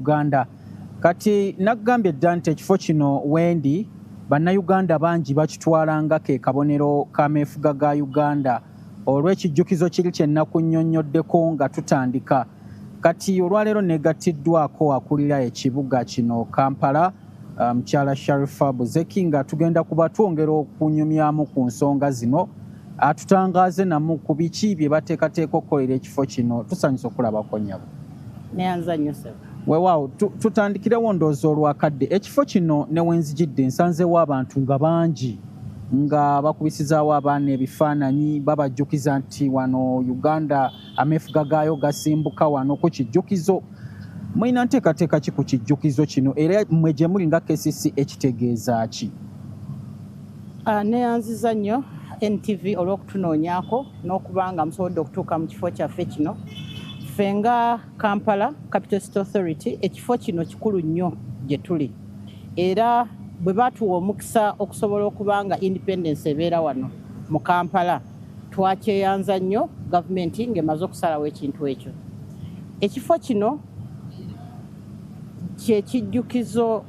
Uganda. Kati naggambye dda nti ekifo kino wendi bannayuganda bangi bakitwala nga ke kabonero k'ameefuga ga Uganda olw'ekijjukizo kiri kye nnakunnyonnyoddeko nga tutandika. Kati olwaleero neegattiddwako akulira ekibuga kino Kampala, mukyala Sharifa Buzeki, nga tugenda kuba twongera okunyumyamu ku nsonga zino, atutangaaze namu ku biki bye bateekateeka okukolera ekifo kino. Tusanyusa okulabako nnyabo. Neyanza nnyo ssebo. Weewaawo, tutandikirewo ndowooza olwakadde. Ekifo kino ne wenzijidde nsanzeewo abantu nga bangi nga bakubisizaawo abaana ebifaananyi, babajjukiza nti wano Uganda ameefuga gaayo gasimbuka wano ku kijjukizo. Mulina nteekateeka ki ku kijjukizo kino, era mmwe gye muli nga KCC ekitegeeza ki? Neyanziza nnyo NTV olw'okutunoonyaako n'okuba nga musobodde okutuuka mu kifo kyaffe kino. Ffe nga Kampala Capital City Authority, ekifo kino kikulu nnyo gye tuli, era bwe batuwa omukisa okusobola okuba nga independence ebeera wano mu Kampala, twakyeyanza nnyo gavumenti ng'emaze okusalawo ekintu ekyo. Ekifo kino kyekijjukizo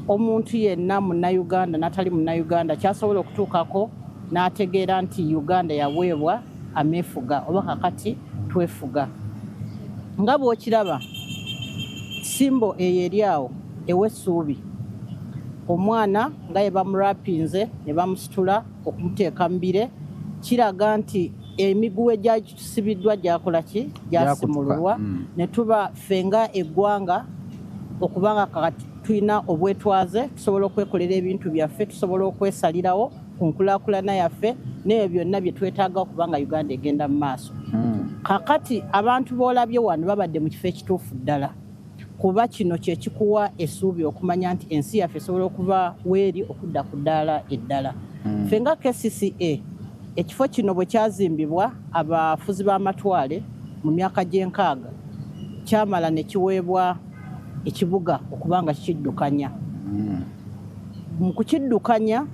omuntu yenna munnayuganda n'atali munnayuganda kyasobola okutuukako n'ategeera nti Uganda yaweebwa ameefuga oba kakati twefuga. Nga bw'okiraba, symbol eyo eri awo ewa essuubi omwana nga ye bamurapinze ne bamusitula okumuteeka mu bire, kiraga nti emiguwa egyagitusibiddwa gyakola ki, gyasimululwa, ne tuba ffe nga eggwanga okubanga kakati tulina obwetwaze, tusobola okwekolera ebintu byaffe, tusobola okwesalirawo ku nkulaakulana yaffe n'ebyo byonna bye twetaaga okubanga Uganda egenda mu maaso. Kakati abantu b'olabye wano babadde mu kifo ekituufu ddala, kuba kino kye kikuwa essuubi okumanya nti ensi yaffe esobola okuva weeri okudda ku ddaala eddala. Ffe nga KCCA, ekifo kino bwe kyazimbibwa abafuzi b'amatwale mu myaka gy'enkaaga, kyamala ne kiweebwa ekibuga okuba nga kikiddukanya. Mu kukiddukanya,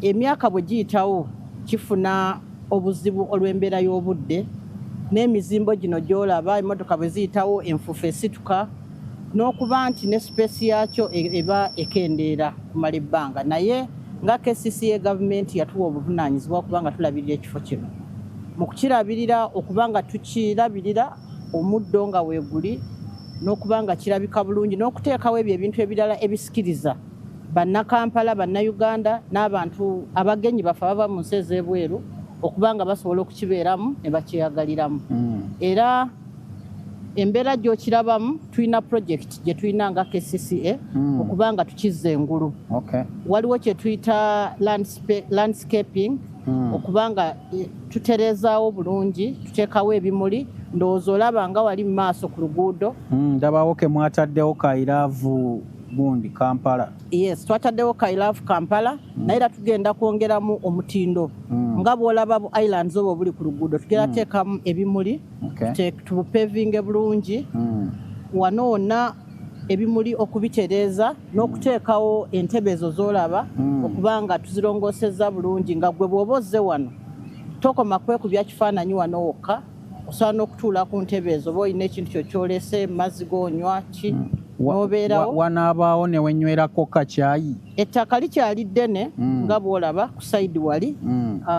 emyaka bwe giyitawo kifuna obuzibu olw'embeera y'obudde n'emizimbo gino gy'olaba, emmotoka bwe ziyitawo enfuufu esituka, n'okuba nti ne space yakyo eba ekendeera kumala ebbanga. Naye nga KCCA, gavumenti yatuwa obuvunaanyizibwa okuba nga tulabirira ekifo kino. Mu kukirabirira, okuba nga tukirabirira omuddo nga weeguli n'okuba nga kirabika bulungi n'okuteekawo ebyo ebintu ebirala ebisikiriza bannakampala, bannayuganda n'abantu abagenyi baffe abava mu nsi ez'ebweru okuba nga basobola okukibeeramu ne bakyeyagaliramu. Era embeera gy'okirabamu, tulina project gye tulina nga KCCA okuba nga tukizza engulu. Waliwo kye tuyita landscaping, okuba nga tutereezaawo bulungi, tuteekawo ebimuli. Ndowooza olaba nga wali mu maaso ku luguudo. Ndabawo ke mwataddewo ka "I love" gundi Kampala. Yes, twataddewo ka "I love Kampala", naye era tugenda kwongeramu omutindo. Nga bw'olaba bu islands obwo buli ku luguudo, tugenda teekamu ebimuli, tubupevinge bulungi. Wano wonna ebimuli okubitereeza n'okuteekawo entebe ezo z'olaba, okuba nga tuzirongoosezza bulungi, nga gwe bw'oba ozze wano tokoma kwekubya kifaananyi wano wokka, osobola n'okutuula ku ntebe ezo, oba olina ekintu kyo kyolese, mazzi g'onywa ki, n'obeerawo. Wanaabaawo ne wenywerako kacyayi? Ettaka likyali ddene, nga bw'olaba ku side wali,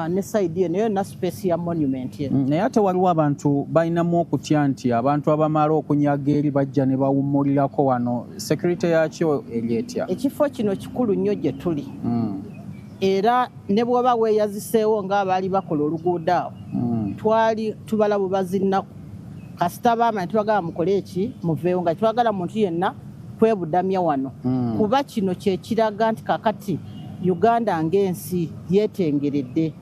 ne side eno yonna space ya monument eno. Naye ate waliwo abantu balinamu okutya nti abantu abamala okunyaga eri bajja ne bawummulirako wano. Security yakyo eri etya? Ekifo kino kikulu nnyo gye tuli, era ne bw'oba weeyaziseewo ng'abaali bakola oluguudo awo, twali tubala bubazi nnaku, kasita baamanya tubagamba mukole eki, muveewo, nga twagala muntu yenna kwebudamya wano, kuba kino kyekiraga nti kakati Uganda ng'ensi yeetengeredde.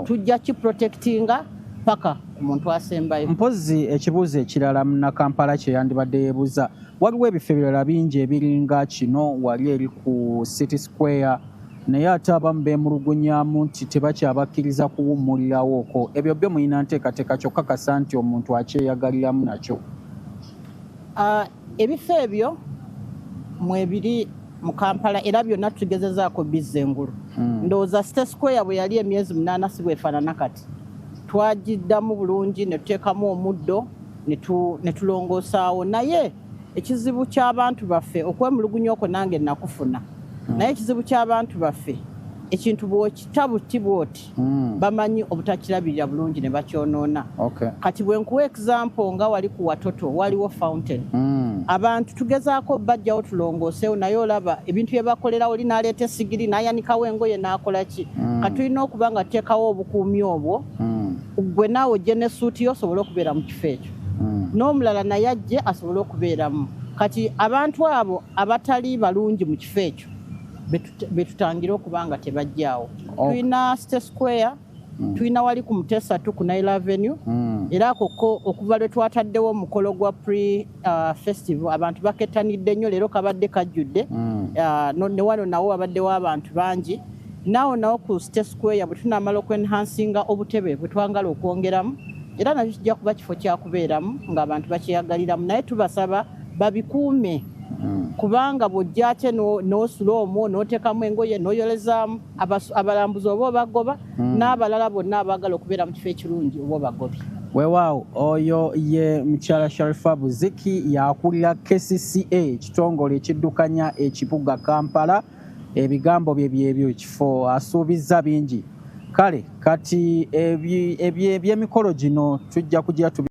Tujja kiprotectinga paka ku muntu asembayo. Mpozi ekibuuzo ekirala munnakampala kye yandibadde yeebuuza, waliwo ebifo ebirala bingi ebiringa kino wali eri ku City Square, naye ate abamu beemulugunyamu nti tebakyabakkiriza kuwummulirawo okwo. Ebyo byo mulina nteekateeka kyokakasa nti omuntu akyeyagaliramu nakyo? Ebifo ebyo mwebiri mu Kampala, era byonna tugezezaako bizza engulu. Ndowooza City Square bwe yali emyezi 8 si bwefaanana kati. Twagiddamu bulungi ne tuteekamu omuddo ne tulongoosaawo, naye Ekizibu ky'abantu baffe, okwemulugunya okwo nange nakufuna, naye ekizibu ky'abantu baffe, ekintu bw'okita buti bwoti, bamanyi obutakirabirira bulungi ne bakyonoona. Kati bwe nkuwa example, nga wali ku Watoto waliwo fountain. Abantu tugezaako bajjawo tulongoosewo, naye olaba ebintu bye bakolerawo, oli n'aleeta esigiri n'ayanikawo engoye n'akola ki. Kati tulina okuba nga tuteekawo obukuumi obwo, gwe naawe ojje ne suuti yo osobole okubeera mu kifo ekyo, n'omulala naye ajje asobole okubeeramu. Kati abantu abo abatali balungi mu kifo ekyo betutangira okuba nga tebajjaawo. Tulina City Square, tulina wali ku Mutesa 2 ku Nile Avenue. Era ako ko okuva lwe twataddewo omukolo gwa pre festival, abantu bakettanidde nnyo. Leero kabadde kajjudde. Ne wano nawo wabaddewo abantu bangi. Naawo nawo ku City Square, bwe tunaamala okwenhansinga obutebe bwe twagala okwongeramu, era nakyo kijja kuba kifo kyakubeeramu ng'abantu bakyeyagaliramu. Naye tubasaba babikuume, kubanga bw'ojja ate n'osula omwo n'oteekamu engoye n'oyolezaamu, abalambuzi oba obagoba, n'abalala bonna abaagala okubeera mu kifo ekirungi oba obagobye. Weewaawo, oyo ye mukyala Sharifa Buziki, yakulira KCCA, ekitongole ekiddukanya ekibuga Kampala. Ebigambo bye byebyo, ekifo asuubizza bingi. Kale kati ebyemikolo gino tujja kugira tubi.